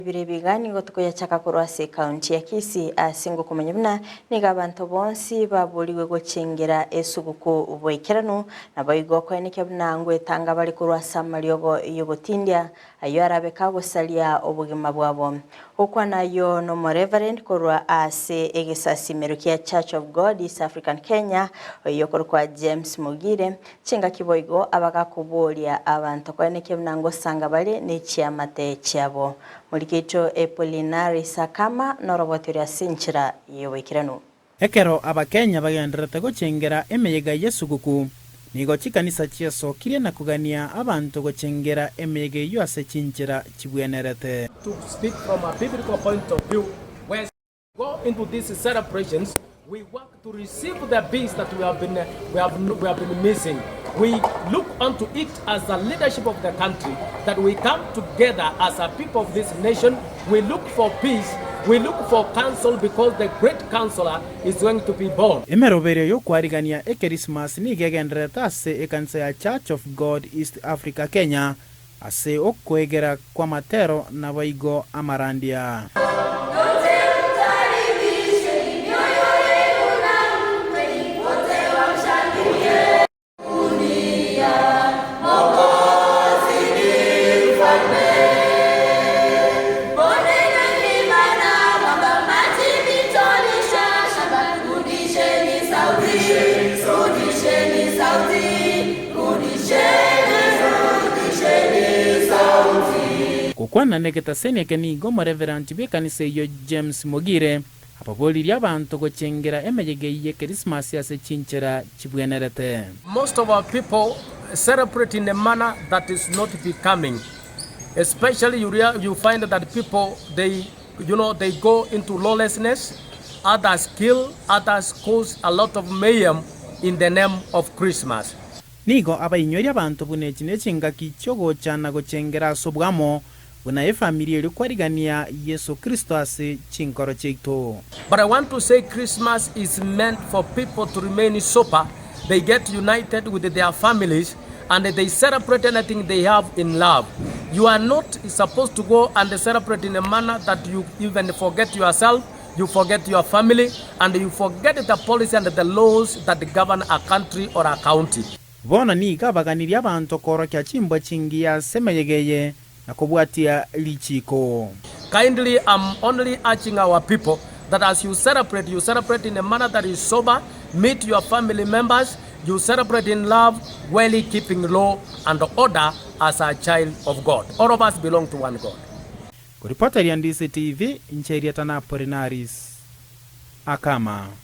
Ebiro ebi iga nigo tokoyachaka korwa ase ekaunti ya Kisii ase ngokomanya buna nigo abanto bonsi baborigwe gochengera esuguku boikeranu, naboigo koenekia buna ngwetanga bare korwa ase amariogo y'ogotindia ayio arabe kagosaria obogima bwabo. Gokwana ayio n'Omoreverend korwa ase egesasimero kia Church of God East African Kenya oyio okorokwa James Mogire, Chingaki boigo abagakoboria abanto koenekia buna ngosanga bare ne chiamate chiabo. Morikeito Epolinari Sakama noroboti ore ase enchera y'oboikeranu. Ekero Abakenya bagendererete gochengera emeyega y'esuguku, nigo chikanisa chiasokirie na kogania abanto gochengera emeyega eyio ase chinchera chibwenerete. To speak from a biblical point of view, where go into these celebrations, we work to receive the peace that we have been, we have, we have been missing. We look onto it as the leadership of the country, that we come together as a people of this nation, we look for peace, we look for counsel because the great counselor is going to be born. Emeroberio y'okwarigania Ekerismasi nigo egendererete ase ekanisa ya Church of God East Africa Kenya Ase okwegera kw'amatero naboigo amarandia. Gokwana negetaseni eke nigo omoreveranti bw'ekanisa eyio James Mogire ababoririe abanto gochengera emeyega eyio y'Ekerismasi ase chinchera chibwenerete. Most of our people celebrate in a manner that is not becoming especially you you find that people they you know they go into lawlessness others kill others cause a lot of mayhem in the name of Christmas. Nigo abainyoria abanto buna echi nechingaki chi'ogocha na gochengera ase obwamo, buna efamiri erio kwarigania Yeso Kristo ase chinkoro chiaito. But I want to say Christmas is meant for people to remain sober, they get united with their families and they celebrate anything they have in love. You are not supposed to go and celebrate in a manner that you even forget yourself, you forget your family and you forget the policy and the laws that govern a country or a county. Bono nigo abaganirie abanto koorokia chimbwa chingiya ase emeyega eye na kobwatia richiiko. Kindly am only urging our people that as you celebrate, you celebrate in a manner that is sober, meet your family members, you celebrate in love while keeping law and order as a child of God. All of us belong to one God. Koripoteria DCTV, inche erieta na Apolinaris Akama.